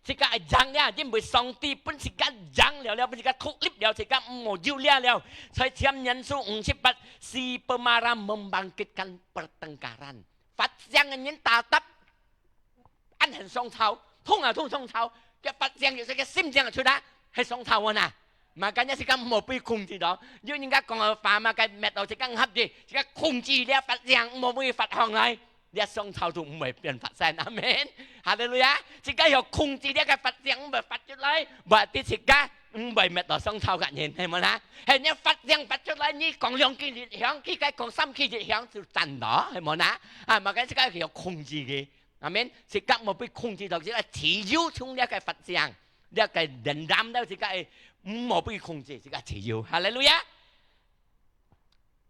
自家會贏了，因為上帝分自家贏了了，分自家脫離了，自家毋好有了了。在箴言書五十八，si pemarah membangkitkan pertengkaran。發想个人tetap恁樣相吵，痛啊痛相吵，个發想有時个心情出來，係相吵啊呐。Makanya自家毋好被控制到，有人家講个話嘛，該滅到自家毋合意，自家控制了發想，毋好被發上來。 這相吵都毋會變發生。阿門。哈利路亞！自家愛控制這个發想，毋會發出來，berarti自家毋會滅到上頭个人，係無啦？係你發聲發出來，你講兩句一響，佢个講三句一響就讚到，係無啦？啊，嘛个自家有控制佢，阿門。自家無被控制到，自家自由從這个發聲，這个能量到自家，毋好被控制，自家自由。哈利路亞！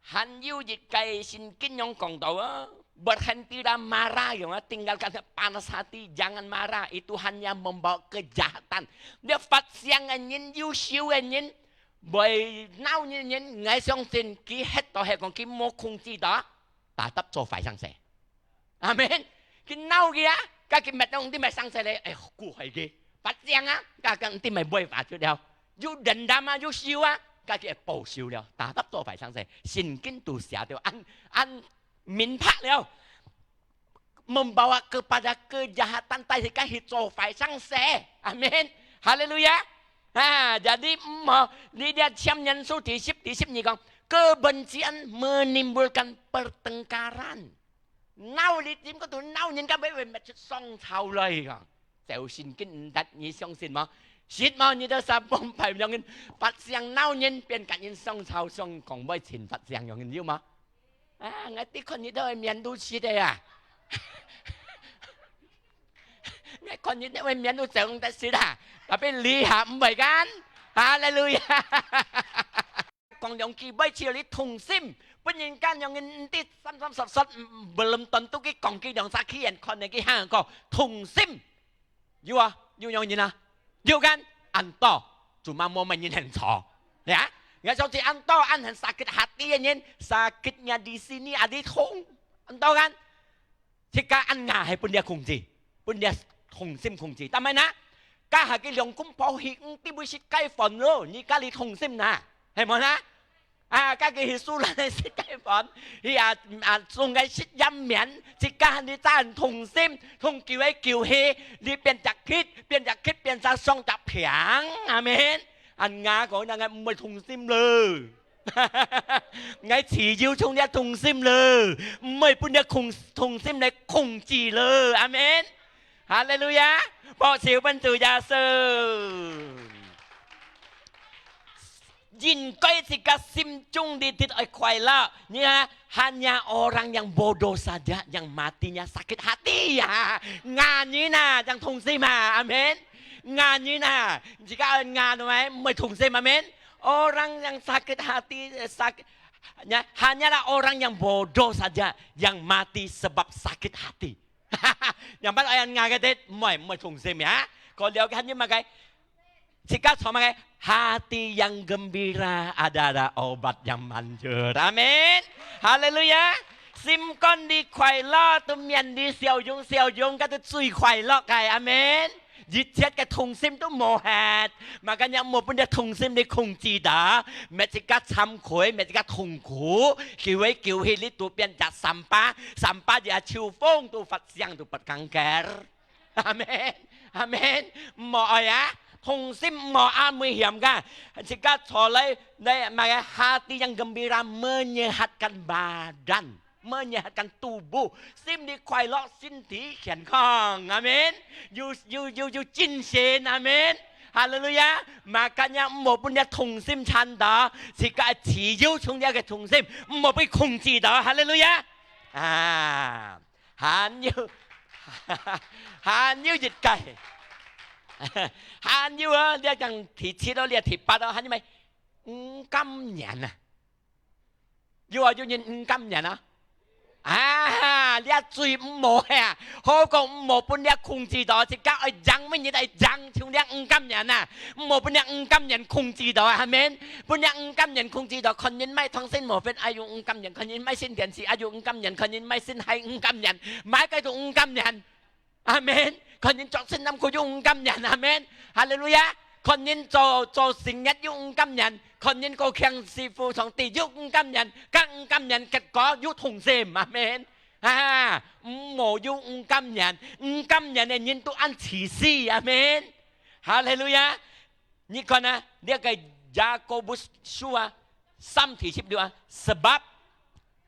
還有一个聖經樣講到啊，berhentilah marah，樣啊，tinggalkan panas hati，jangan marah，itu hanya membawa kejahatan。你發聲个人，憂愁个人，會惱人个人，𠊎相信佢歇到係講佢無控制到，tetap做壞生事。 阿門。佢惱佢啊，該佢乜東西乜生事咧，哎，顧害佢，發聲啊，該个東西乜會發出了，有人擔啊，有受啊，該佢會報仇了，tetap做壞生事。聖經都寫到恁恁明白了，membawa kepada kejahatan，帶佢去做壞生事。阿門。哈利路亞。啊，jadi毋好，你這箴言書第十，第十二講，kebencian menimbulkan pertengkaran。 惱你點个都惱人家會會乜出上頭來个，就聖經毋得，你相信無？信無？你都三幫派樣人發聲惱人，變甲人上頭，想講會尋發聲樣人有無？啊，𠊎的確你都會面都食个啊！𠊎看你都會面都腫得食啊！Tapi你下毋會kan？哈利路亞！ 講兩句，會使你痛心，分人家樣人毋知三三十十，belum tentu佢講佢兩三句，人看你佢喊講痛心。有啊，有樣人啊，有kan？恁多，cuma無麼人肯做。Ya，𠊎想知恁多，恁很sakit hati个人，sakitnya di sini ada痛，恁多kan？ 自家恁樣係分這控制，分這痛心控制。但係呢，該下佢兩公婆去，嗯，對不起，該煩惱，你家裡痛心呐，係無呢？啊，該佢去蘇蘭个食該飯，去啊，啊，送該食飲面，自家你真痛心，痛久來久去，你變隻乞，變隻乞，變隻上隻病，阿門。恁樣講，恁樣毋會痛心了。 𠊎自由從這痛心了，毋會分這痛，痛心來控制了。阿門。哈利路亞！拍手分主耶穌。應該自家心中裡頭愛快樂。你看，hanya orang yang bodoh saja yang matinya sakit hati啊！啞人啊，正痛心啊！阿門。啞人啊，自家愛啞，毋會痛心，阿門。 Orang yang sakit hati, eh, sakit, ya, hanyalah orang yang bodoh saja yang mati sebab sakit hati. Yang mana orang yang sakit, 毋會，毋會痛心啊。Kau lihat kan, 自家做麼个？Hati yang gembira adalah obat yang manjur. Amin. Haleluya. 心肝裡快樂，都面裡笑容，笑容，該都最快樂个。阿門。 一切个痛心都無忒，makanya莫分這痛心來控制到，搣自家慚愧，搣自家痛苦，久而久去，你都變隻sampah，sampah也秋風都發聲都不更改。阿門，阿門。毋好愛啊，痛心毋好恁危險个，自家坐來，來，makanya hati yang gembira menyehatkan badan。 Menyehatkan tubuh，心裡快樂，身體健康。阿門。有，有，有，有精神。阿門。哈利路亞。Makanya毋好分這痛心纏到，自家自由從這个痛心，毋好被控制到。哈利路亞。啊，還有，還有一个，還有啊，這講第七咯，這第八咯，還有無？毋甘願啊。 有啊，有人毋甘願啊。啊，這最毋好啊！好講毋好分這控制到，自家愛贏，每日愛贏，像這毋甘願啊！毋好分這毋甘願控制到啊，阿門。分這毋甘願控制到，看人買糖心無分，愛用毋甘願；看人買新電視，愛用毋甘願；看人買新鞋，毋甘願；買个都毋甘願。 阿門。看人著新衫褲又毋甘願，阿門。哈利路亞。看人做，做生意又毋甘願，看人過慶師傅上帝又毋甘願，更毋甘願，結果又痛心，阿門。啊，毋好有毋甘願，毋甘願个人都恁自私，阿門。哈利路亞。你看啊，這个雅各伯書啊，三第十六啊，sebab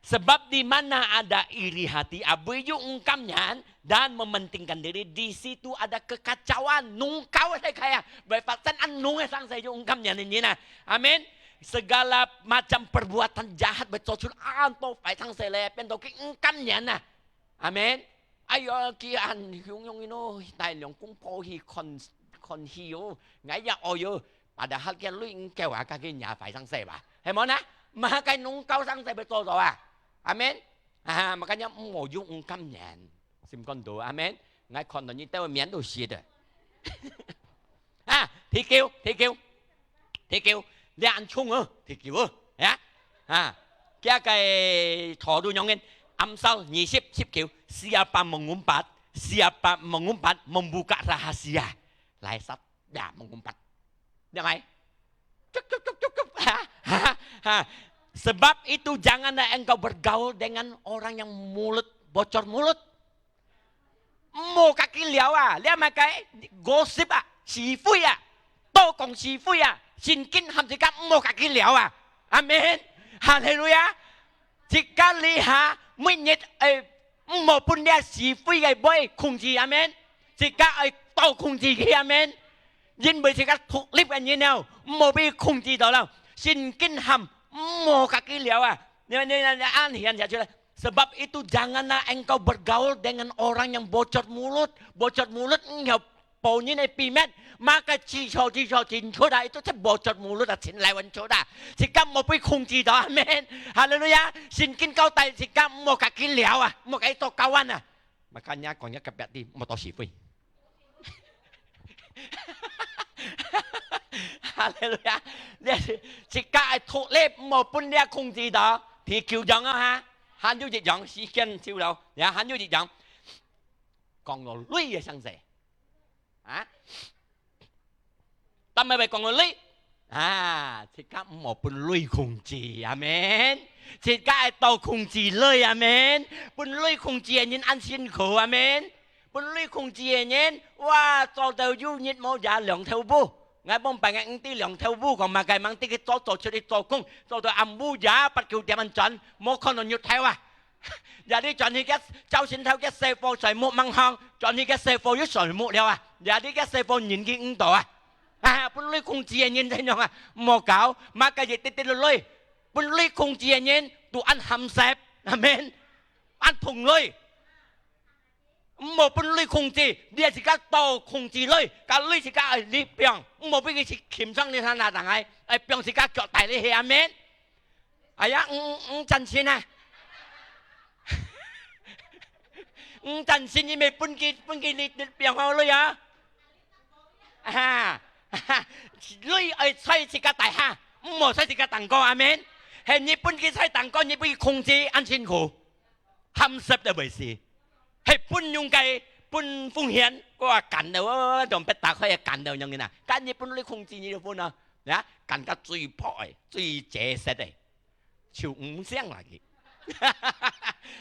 Sebab di mana ada iri hati, abui yu ungkam nyan, dan mementingkan diri, di situ ada kekacauan, nungkau sai kaya, bai faktan an nung sangsai yu ungkam nyan ni na. Amin. Segala macam perbuatan jahat bai cocul an to fai sangsai le, pen to ki ungkam nyan na. Amin. Ayo, ki an hiung yong ino, tai liang kung po hi kon, kon hi yo, ngai ya o yo, padahal kia lui engkau a, ka ki nya fai sangsai ba. Hai mo na? Maka nungkau sangsai bai to to a. Amin. 啊，makanya毋好用五感念，心肝肚，阿門。𠊎看到你兜面都濕的。啊，第九，第九，第九，你恁重哦，第九哦，呀，啊，佢个頭都樣个，Amsal二十十九，siapa mengumpat, siapa mengumpat membuka rahasia. 来，杀。 Ya, mengumpat. Dia mai. Cuk, cuk, cuk, cuk, cuk. Ha, ha, ha. Sebab itu, janganlah engkau bergaul dengan orang yang mulut, bocor mulut. 莫甲佢聊啊，你莫甲gosip啊，是非啊，多講是非啊，聖經喊自家莫甲佢聊啊。阿門。哈利路亞。自家這下每日，誒，毋好分這是非个話控制，阿門。自家愛多控制佢，阿門。 因為自家獨立个人了，毋好被控制到了。聖經喊，毋好甲佢聊啊。你，你，你，你，恁顯寫出來。Sebab itu, janganlah engkau bergaul dengan orang yang bocor mulut. Bocor mulut，你曉報人个秘密。Maka 記錯，記錯，記錯啊，itu 就 bocor mulut啊，真來穩錯啊。自家毋好被控制到，阿門。哈利路亞。聖經交代自家毋好甲佢聊啊，毋好甲佢做交往啊。Makanya講一個別地，毋好多是非。 哈利路亞！你自家愛獨立，毋好分你控制到。第九章啊，哈，還有一章，時間少了，也還有一章，講到鐳个相勢。啊？但係會講到鐳，啊，自家毋好分鐳控制，阿門。自家愛多控制鐳，阿門。分鐳控制个人恁辛苦，阿門。 分鐳控制个人，哇，做到有日無夜兩頭烏。𠊎往擺个毋知兩頭烏，講麼个，吂知佢早早出去做工，做到暗晡夜八九點樣轉，無看到日頭啊。也你轉去个朝晨頭个細貨睡目吂䟘，轉去个細貨又睡目了啊。也你个細貨人佢毋到啊。啊，分鐳控制个人怎樣啊？毋好搞，麼个也跌跌落落。分鐳控制个人，都恁鹹澀，阿門。恁同類。 毋好分鐳控制，你自家多控制鐳，甲鐳自家愛你放，毋好分佢去擒上你身那當愛，愛放自家腳底裡去，阿門。哎呀，毋，毋，毋贊成啊！毋贊成，你咪分佢，分佢你，你放好鐳啊！啊，鐳愛在自家底下，毋好在自家頂高，阿門。係你分佢在頂高，你分佢控制，恁辛苦。 鹹澀个位置，係分用个，分風險，我話幹了，我，我，我，用別打開个幹了樣个啦。幹你分你控制你就分啊，呀，幹甲最薄个，最結實个，就毋想啦佢。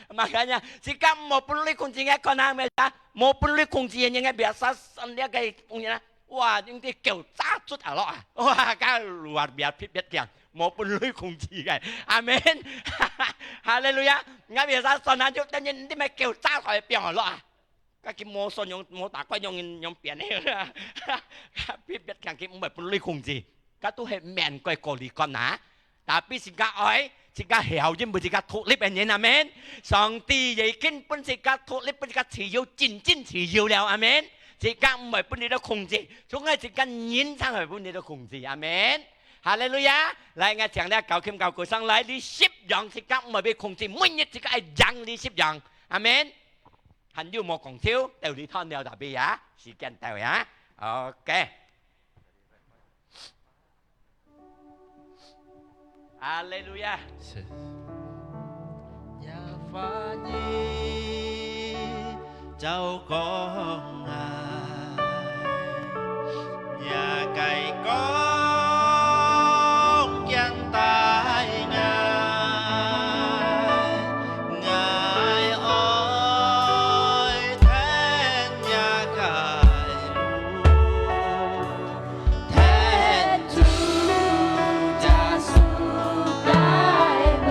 Makanya，自家無分你控制个，看下咩啊，無分你控制个人个biasa，算了个風險啊。 哇，用啲狗炸出啊落啊！哇，該luar biasa別別強，無分你控制个。阿門。哈利路亞！𠊎biasa算啊，就等於你咪狗炸出來放啊落啊！該佢無算用，無打怪用，用變个啦。別別強，佢毋會分你控制，該都係免過過濾罐啊。 Tapi自家愛，自家曉，因為自家獨立个人，阿門。上帝已經分自家獨立，分自家自由，真正自由了，阿門。自家毋會分你个控制，總係自家人正會分你个控制，阿門。哈利路亞！來，𠊎請你搞琴搞鼓上來，你十樣自家毋會被控制，每日自家愛贏你十樣，阿門。還有無講笑？到你斷了，tapi啊，時間到呀。OK。 哈利路亞！是。若話語照光𠊎，若个光見帶𠊎，𠊎愛跈若个路。 天主耶穌帶路。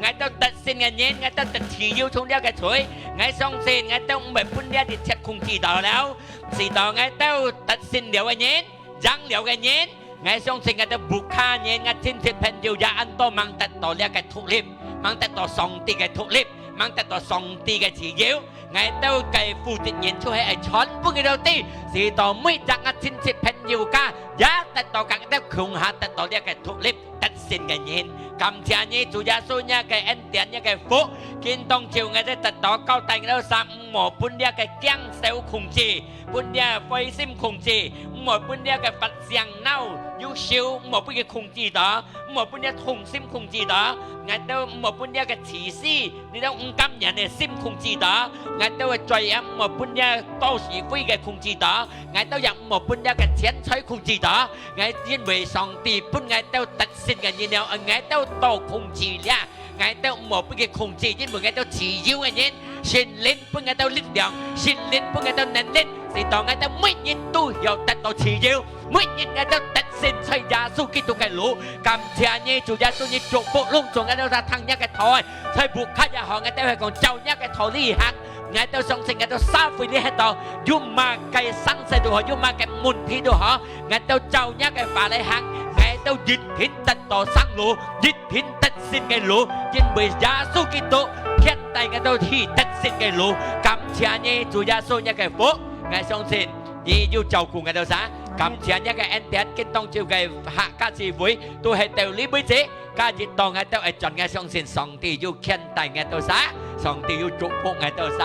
𠊎兜得勝个人，𠊎兜得自由從這个罪。𠊎相信𠊎兜毋會分這一切控制到了。使到𠊎兜得勝了个人，贏了个人，𠊎相信𠊎兜屋下人，𠊎親戚朋友也恁多吂得到這个獨立，吂得到上帝个獨立，吂得到上帝个自由。 𠊎兜个負責人就係愛傳分佢兜知，使到每隻𠊎親戚朋友家也得到，𠊎兜共下得到這个獨立得勝个人。感謝你，主耶穌，你个恩典，你个福，今當晝𠊎兜得到交代，𠊎兜儕毋好分這个驚愁控制，分這灰心控制，毋好分這个發性惱憂愁，毋好分佢控制到。 毋好分這痛心控制到，𠊎兜毋好分這个自私，這兜毋甘願个心控制到，𠊎兜个嘴也毋好分這多是非个控制到，𠊎兜也毋好分這个錢財控制到。𠊎因為上帝分𠊎兜得勝个力量，𠊎兜都控制了，𠊎兜毋好分佢控制，因為𠊎兜自由个人，聖靈分𠊎兜力量，聖靈分𠊎兜能力，使到𠊎兜每日都要得到自由。 每日𠊎兜得勝在耶穌基督个路。感謝你，主耶穌，你祝福攏總𠊎兜聽若个道，在屋下也好，𠊎兜係講照若个道理行。𠊎兜相信𠊎兜社會裡歇到，有麼个生事都好，有麼个問題都好，𠊎兜照若个話來行，𠊎兜一定得到生路，一定得勝个路，因為耶穌基督牽帶𠊎兜去得勝个路。感謝你，主耶穌，你个福，𠊎相信 你有照顧𠊎兜儕，感謝你个恩典，今當晝个客家聚會都係到這為止。今日到𠊎兜愛轉，𠊎相信上帝有牽帶𠊎兜儕，上帝有祝福𠊎兜儕。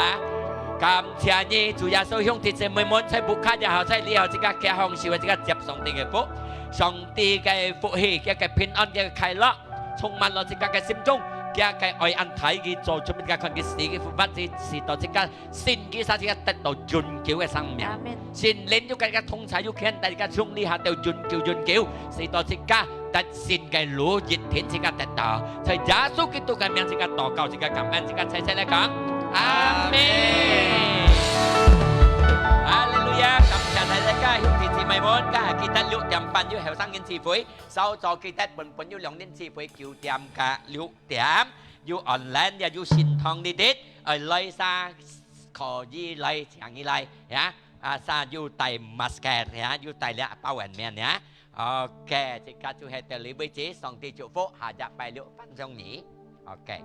感謝你，主耶穌，兄弟姊妹們，在屋下也好，在這好，自家企項時，自家接上帝个福，上帝个福氣，佢个平安，佢个快樂，充滿了自家个心中，佢个愛恁大，佢做出自家看佢死，佢復活，佢使到自家 信佢儕，自家得到永久个生命。阿們。聖靈有佢个同在，有牽帶自家從這下到永久永久，使到自家得勝个路，一定自家得到。在耶穌基督个名，自家禱告，自家感恩，自家齊齊來講，阿們。哈利路亞！感謝大家，兄弟姊妹們，今日記得六點半有後生人聚會，稍早記得本本有兩人聚會，九點甲六點。 有online也有線上裡底，愛來儕可以來，請你來，呀，啊，儕有戴masker，呀，有戴了包安面，呀。OK，這个就係到這為止，上帝祝福，下隻拜六分享你。OK。